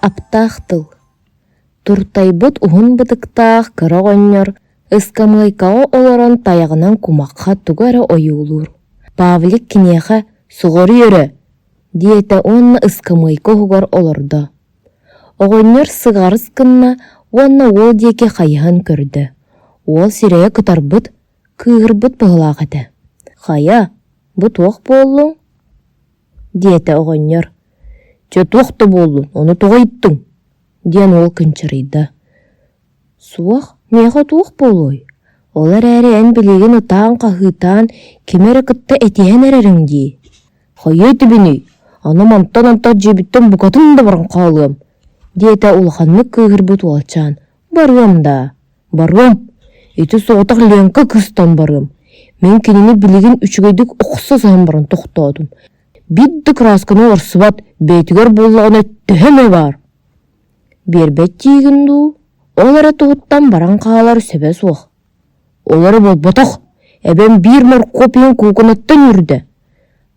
Аптаах тыл Туртайбыт уһун бытыктаах кыра оҕонньор ыскамыайкаҕа олорон тайаҕынан кумахха тугу эрэ ойуулуур. Павлик киниэхэ «Суҕаруй эрэ» диэтэ уонна ыскамыайка уһугар олордо. Оҕонньор сыҕарыс гынна уонна уол диэки хайыһан көрдө. Уол сирэйэ кытарбыт, кыыһырбыт быһыылаах этэ. «Хайа, бу туох буоллуҥ?» диэтэ оҕонньор. «Чэ, туох да буоллун, ону тоҕо ыйыттыҥ?» диэн уол кынчарыйда. «Суох, миэхэ туох буолуой? Ол эрээри эн билигин ытаан-хаһыытаан кими эрэ кытта этиһэн эрэриҥ дии. Хайа этибиний? Аны мантан антах дьиэбиттэн букатын да баран хаалыам», диэтэ улаханнык кыыһырбыт уолчаан. «Барыам даа, барыам. Ити соҕотох Ленка кыыстан барыам. Мин кинини билигин үчүгэйдик охсо сыһан баран тохтоотум. Биир да кыраасканы уларсыбат, бэйэтигэр буоллаҕына төһө эмэ баар. Биэрбэт диигин дуу, ол эрэ туһуттан баран хаалар сөбө суох. Ол эрэ буолбатах, эбэм биир моркуоп иһин куукунаттан үүрдэ.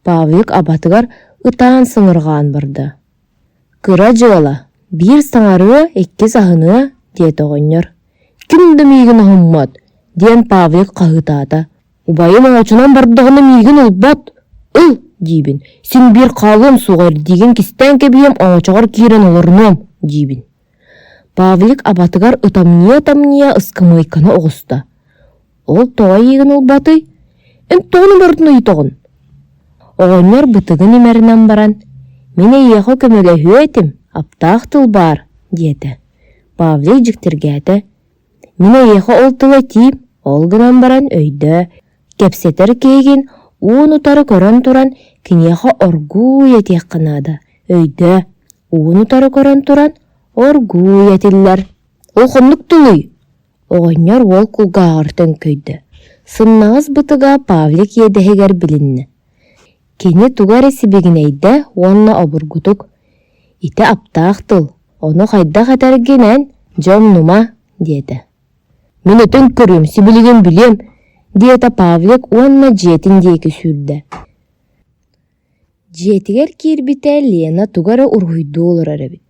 Павлик абатыгар ытаан сыҥырҕаан барда. Кыра дьыала, биир саҥарыа, иккис аһыныа, диэтэ оҕонньор. Ким да миигин аһыммат, диэн Павлик хаһыытаата. Убайым оҥочонон бардаҕына миигин ылбат. Ыл, диибин, син биир хаалыам суоҕа эрдиигин кистээн кэбиһиэм, оҥочоҕор киирэн олорунуом, диибин. Павлик абатыгар ытамньыйа-ытамньыйа ыскамыайканы оҕуста. Ол тоҕо эйигин ылбатый? Эн тоҕону барытын ыйытаҕын? Оҕонньор бытыгын имэринэн баран, «Мин эйиэхэ көмөлөһүө этим, аптаах тыл баар» диэтэ. Павлик дьиктиргээтэ. «Мин эйиэхэ ол тылы этиим, ол гынан баран өйдөө, кэпсэтэр киһигин уун-утары көрөн туран киниэхэ оргууй этиэххэ наада, өйдөө, уун-утары көрөн туран оргууй этиллэр. Ол ханнык тылый?» Оҕонньор уол кулгааҕар төҥкөйдө, сымнаҕас бытыга Павлик иэдэһигэр билиннэ. Кини тугу эрэ сибигинэйдэ уонна обургутук: «Ити аптаах тыл, ону хайдах этэргин эн, дьэ умнума» диэтэ. «Мин өтөн көрүөм, сибилигин билиэм» диэтэ Павлик уонна дьиэтин диэки сүүрдэ. Дьиэтигэр киирбитэ Лена тугу эрэ уруһуйдуу олорор эбит.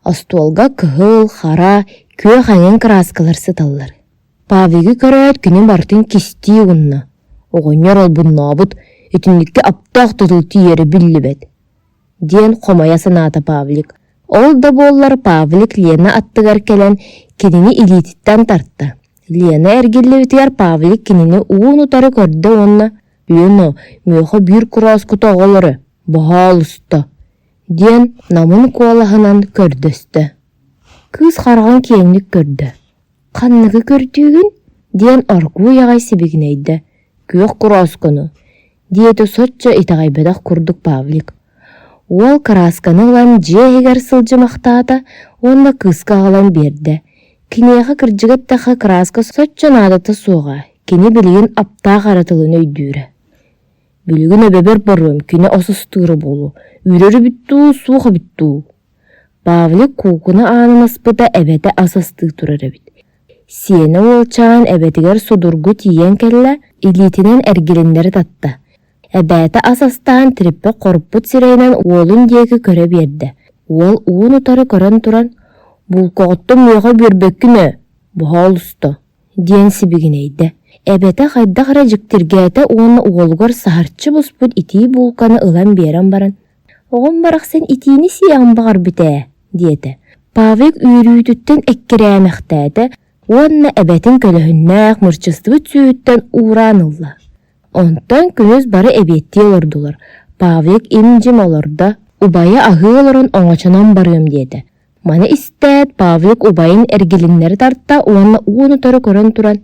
Остуолга кыһыл, хара, күөх эҥин кырааскалар сыталлар. Павигы көрөөт күнү барытын кистии угунна. Оҕонньор албыннаабыт, итинниккэ аптаах тутул тиийэрэ биллибэт диэн хомойо санаата Павлик. Ол да буоллар Павлик Лена аттыгар кэлэн кинини илиититтэн тарта. Лена эргиллибитигэр Павлик кинини уун-утары көрдө уонна «Лена, миэхэ биир курааскыта аҕал эрэ, баһаалыста» диэн намын куолаһынан көрдөстө. Кыыс хараҕын киэҥник көрдө. «Ханныгы көрдүүгүн?» диэн оргууй аҕай сибигинэйдэ. «Күөх кураасканы» диэтэ соччо итэҕэйбэтэх курдук Павлик. Уол кыраасканы ылан дьиэ иһигэр сылдьымахтаата уонна кыыска аҕалан биэрдэ. Киниэхэ кырдьыга эттэххэ кырааска соччо наадата суоҕа, кини билигин аптаах эрэ тылын өйдүүрэ. Билигин эбэбэр барыам, кини ас астыыра буолуо, үүрэр эбит дуу, суох эбит дуу Павлик куукуна аанын аспыта эбэтэ ас астыы турар эбит. Сиэнэ уолчаан эбэтигэр судургу тиийэн кэллэ, илиитинэн эргилиннэри татта. Эбээтэ ас астаан тириппэ хоруппут сирэйинэн уолун диэки көрө биэрдэ. Уол уун-утары көрөн туран: «Булкоҕуттан миэхэ биэрбэккин ээ, баһаалыста» диэн сибигинэйдэ. Эбэтэ хайдах эрэ дьиктиргээтэ уонна уолугар саһарчы буспут итии буулканы ылан биэрэн баран: «Оҕом барахсан итиини сиэҕин баҕарбыт ээ» диэтэ. Павлик үөрүүтүттэн эккирээмэхтээтэ уонна эбэтин көлөһүннээх мырчыстыбыт сүүһүттэн уураан ылла. Онтон күнүс бары эбиэттии олордулар. Павлик им-дьим олордо, убайа аһыы олорон оҥочонон барыам диэтэ. Маны истээт, Павлик убайын эргилиннэри тарта уонна уун-утары көрөн туран: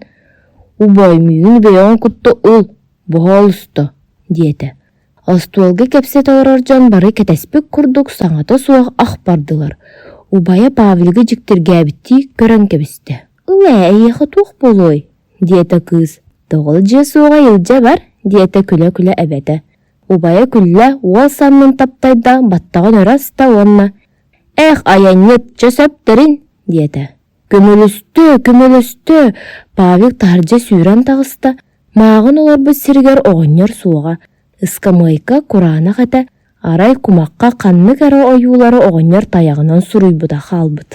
«Убай, миигин бэйэҕин кытта ыл, баһаалыста» диэтэ. Остуолга кэпсэтэ олорор дьон бары кэтэспит курдук саҥата суох ах бардылар. Убайа Павлигы дьиктиргээбиттии көрөн кэбистэ. «Ыл ээ, эйиэхэ туох буолуой?» диэтэ кыыс. Тоҕо дьиэ суоҕа илдьэ бар, диэтэ күлэ-күлэ эбэтэ. Убайа күллэ, уол саннын таптайда, баттаҕын өрө аста уонна «Эх, айанньыт, чэ сөп тэрин» диэтэ. Көмөлөстө, көмөлөстө, Павлик таһырдьа сүүрэн таҕыста, мааҕын олорбут сиригэр оҕонньор суоҕа, ыскамыайка кураанах этэ, Арай кумахха ханнык эрэ ойуулары оҕонньор тайаҕынан суруйбута хаалбыт.